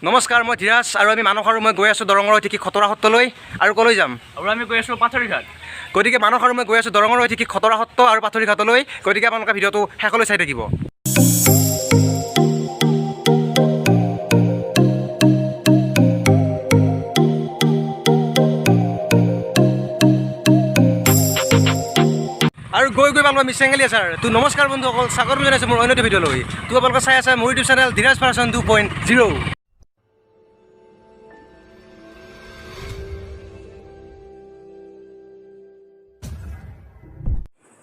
নমস্কাৰ, মই ধীৰাজ আৰু আমি মানস আৰু মই গৈ আছোঁ দৰঙৰ ঐতিহাসিক খতৰা সত্ৰলৈ। আৰু ক'লৈ যাম? আৰু আমি গৈ আছোঁ পাথৰিঘাট। গতিকে মানস আৰু মই গৈ আছোঁ দৰঙৰ ঐতিহাসিক খতৰা সত্ৰ আৰু পাথৰিঘাটলৈ। গতিকে আপোনালোকে ভিডিঅ'টো শেষলৈ চাই থাকিব। আৰু গৈ গৈ পালোঁ আমি চেঙেলী আচাৰ। তো নমস্কাৰ বন্ধুসকল, স্বাগতম জনাইছোঁ মোৰ অন্য এটা ভিডিঅ'লৈ। তো আপোনালোকে চাই আছে মোৰ ইউটিউব চেনেল ধীৰাজ ভাৰ্চন 2.0।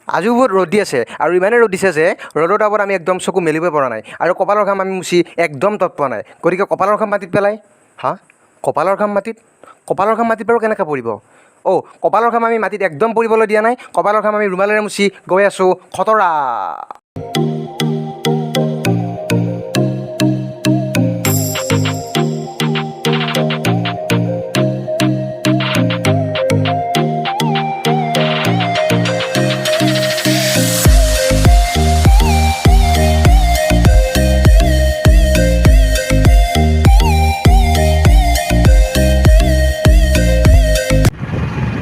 আজিও বহুত ৰ'দ দি আছে আৰু ইমানেই ৰ'দ দিছে যে ৰ'দৰ তাপত আমি একদম চকু মেলিবই পৰা নাই আৰু কপালৰ ঘাম আমি মুচি একদম তত পোৱা নাই। গতিকে কপালৰ ঘাম মাটিত পেলাই, হা, কপালৰ ঘাম মাটিত, কপালৰ ঘাম মাটিত বাৰু কেনেকৈ পৰিব? অ' কপালৰ ঘাম আমি মাটিত একদম পৰিবলৈ দিয়া নাই। কপালৰ ঘাম আমি ৰুমালেৰে মুচি গৈ আছোঁ খতৰা।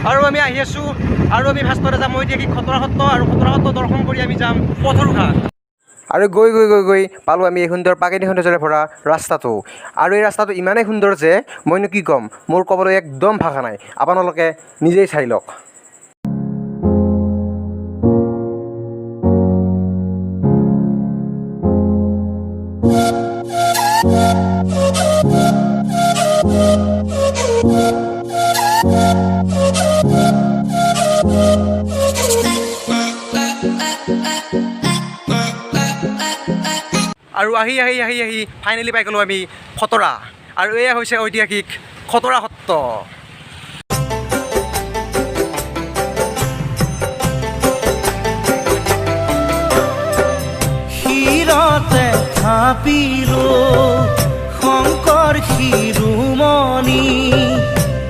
আৰু আমি আহি আছোঁ আৰু আমি ফাৰ্ষ্টতে যাম ঐতিহাসিক খতৰা সত্ৰ আৰু খতৰা সত্ৰ দৰ্শন কৰি আমি যাম পথৰুঘাট। আৰু গৈ গৈ গৈ গৈ পালোঁ আমি এই সুন্দৰ প্ৰাকৃতিক সৌন্দৰ্যৰে ভৰা ৰাস্তাটো। আৰু এই ৰাস্তাটো ইমানেই সুন্দৰ যে মইনো কি ক'ম, মোৰ ক'বলৈ একদম ভাষা নাই। আপোনালোকে নিজেই চাই লওক। আৰু আহি আহি আহি আহি ফাইনেলি পাই গ'লোঁ আমি খতৰা। আৰু এয়া হৈছে ঐতিহাসিক খতৰা সত্ৰ। শিৰতে থাপিলো শংকৰ শিৰোমণি,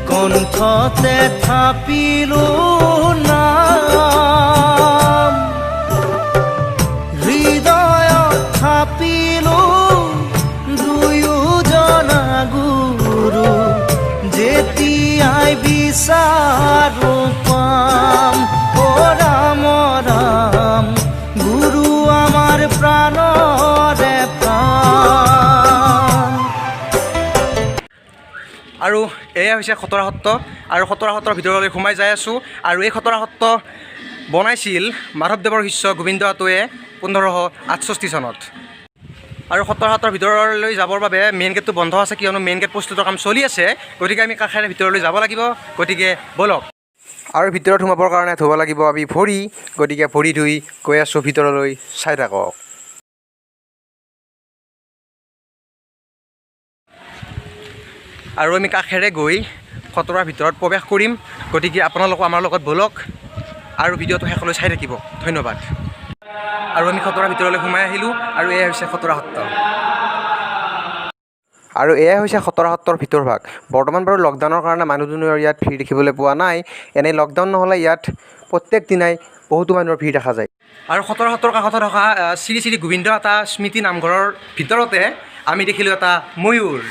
কণ্ঠতে থাপিলো নাম, হৃদয়ত থাপিলো দুয়োজনা গুৰু, যেতিয়াই বিচাৰো পাম। অ ৰাম ৰাম, গুৰু আমাৰ প্ৰাণৰে প্ৰাণ। আৰু এয়া হৈছে খতৰা সত্ৰ আৰু খতৰা সত্ৰৰ ভিতৰলৈ সোমাই যাই আছোঁ। আৰু এই খতৰা সত্ৰ বনাইছিল মাধৱদেৱৰ শিষ্য গোবিন্দ আতৈয়ে 1568 চনত। আৰু খতৰা সত্ৰৰ ভিতৰলৈ যাবৰ বাবে মেইন গেটটো বন্ধ আছে, কিয়নো মেইন গেট প্ৰস্তুতৰ কাম চলি আছে। গতিকে আমি কাষেৰে ভিতৰলৈ যাব লাগিব। গতিকে ব'লক। আৰু ভিতৰত সোমাবৰ কাৰণে ধুব লাগিব আমি ভৰি। গতিকে ভৰি ধুই গৈ আছোঁ ভিতৰলৈ, চাই থাকক। আৰু আমি কাষেৰে গৈ খতৰাৰ ভিতৰত প্ৰৱেশ কৰিম। গতিকে আপোনালোকো আমাৰ লগত ব'লক আৰু ভিডিঅ'টো শেষলৈ চাই থাকিব। ধন্যবাদ। আৰু আমি খতৰাৰ ভিতৰলৈ সোমাই আহিলোঁ আৰু এয়া হৈছে খতৰা সত্ৰ। আৰু এয়াই হৈছে খতৰা সত্ৰৰ ভিতৰভাগ। বৰ্তমান বাৰু লকডাউনৰ কাৰণে মানুহ দুনুহৰ ইয়াত ভিৰ দেখিবলৈ পোৱা নাই। এনেই লকডাউন নহ'লে ইয়াত প্ৰত্যেক দিনাই বহুতো মানুহৰ ভিৰ দেখা যায়। আৰু খতৰা সত্ৰৰ কাষতে থকা শ্ৰী শ্ৰী গোবিন্দ এটা স্মৃতি নামঘৰৰ ভিতৰতে আমি দেখিলোঁ এটা ময়ূৰ।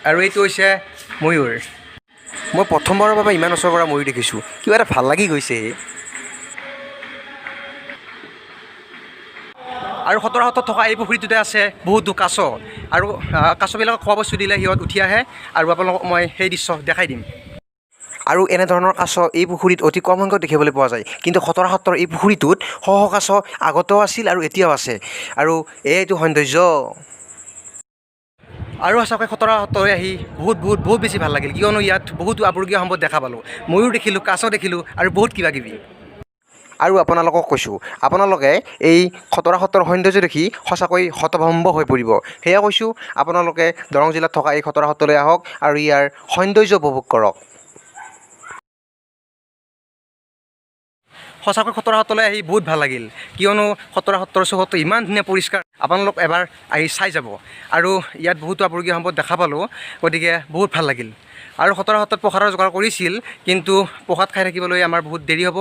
আৰু এইটো হৈছে ময়ূৰ। মই প্ৰথমবাৰৰ বাবে ইমান ওচৰৰ পৰা ময়ূৰ দেখিছোঁ, কিবা এটা ভাল লাগি গৈছে। আৰু খতৰা সত্ৰত থকা এই পুখুৰীটোতে আছে বহুতো কাছ। আৰু কাছবিলাকক খোৱা বস্তু দিলে সিহঁত উঠি আহে আৰু আপোনালোকক মই সেই দৃশ্য দেখাই দিম। আৰু এনেধৰণৰ কাছ এই পুখুৰীত অতি কম সংখ্যক দেখিবলৈ পোৱা যায়, কিন্তু খতৰা সত্ৰৰ এই পুখুৰীটোত শ শ কাছ আগতেও আছিল আৰু এতিয়াও আছে। আৰু এইটো সৌন্দৰ্য। আৰু সঁচাকৈ খতৰা সত্ৰলৈ আহি বহুত বহুত বহুত বেছি ভাল লাগিল, কিয়নো ইয়াত বহুতো আপুৰুগীয়া সম্পদ দেখা পালোঁ। ময়ূৰ দেখিলোঁ, কাছ দেখিলোঁ আৰু বহুত কিবা কিবি। আৰু আপোনালোকক কৈছোঁ, আপোনালোকে এই খতৰা সত্ৰৰ সৌন্দৰ্য দেখি সঁচাকৈ হতভম্ব হৈ পৰিব। সেয়া কৈছোঁ, আপোনালোকে দৰং জিলাত থকা এই খতৰা সত্ৰলৈ আহক আৰু ইয়াৰ সৌন্দৰ্য উপভোগ কৰক। সঁচাকৈ খতৰা সত্ৰলৈ আহি বহুত ভাল লাগিল, কিয়নো খতৰা সত্ৰৰ চৌহদটো ইমান ধুনীয়া পৰিষ্কাৰ। আপোনালোক এবাৰ আহি চাই যাব। আৰু ইয়াত বহুতো আপুৰুগীয়া সম্পদ দেখা পালোঁ, গতিকে বহুত ভাল লাগিল। আৰু খতৰা সত্ৰত প্ৰসাদৰ যোগাৰ কৰিছিল, কিন্তু প্ৰসাদ খাই থাকিবলৈ আমাৰ বহুত দেৰি হ'ব।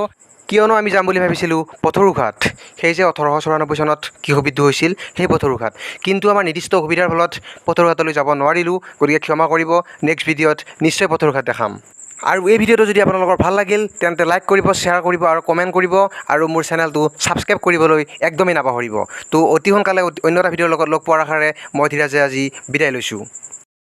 কিয়নো আমি যাম বুলি ভাবিছিলোঁ পথৰুঘাট, সেই যে 1894 চনত কৃষক বিদ্ৰোহ হৈছিল সেই পথৰুঘাট। কিন্তু আমাৰ নিৰ্দিষ্ট অসুবিধাৰ ফলত পথৰুঘাটলৈ যাব নোৱাৰিলোঁ। গতিকে ক্ষমা কৰিব, নেক্সট ভিডিঅ'ত নিশ্চয় পথৰুঘাট দেখাম। আৰু এই ভিডিঅ'টো যদি আপোনালোকৰ ভাল লাগিল, তেন্তে লাইক কৰিব, শ্বেয়াৰ কৰিব আৰু কমেণ্ট কৰিব আৰু মোৰ চেনেলটো ছাবস্ক্ৰাইব কৰিবলৈ একদমেই নাপাহৰিব। তো অতি সোনকালে অন্য এটা ভিডিঅ'ৰ লগত লগ পোৱাৰ আশাৰে মই ধীৰাজে আজি বিদায় লৈছোঁ।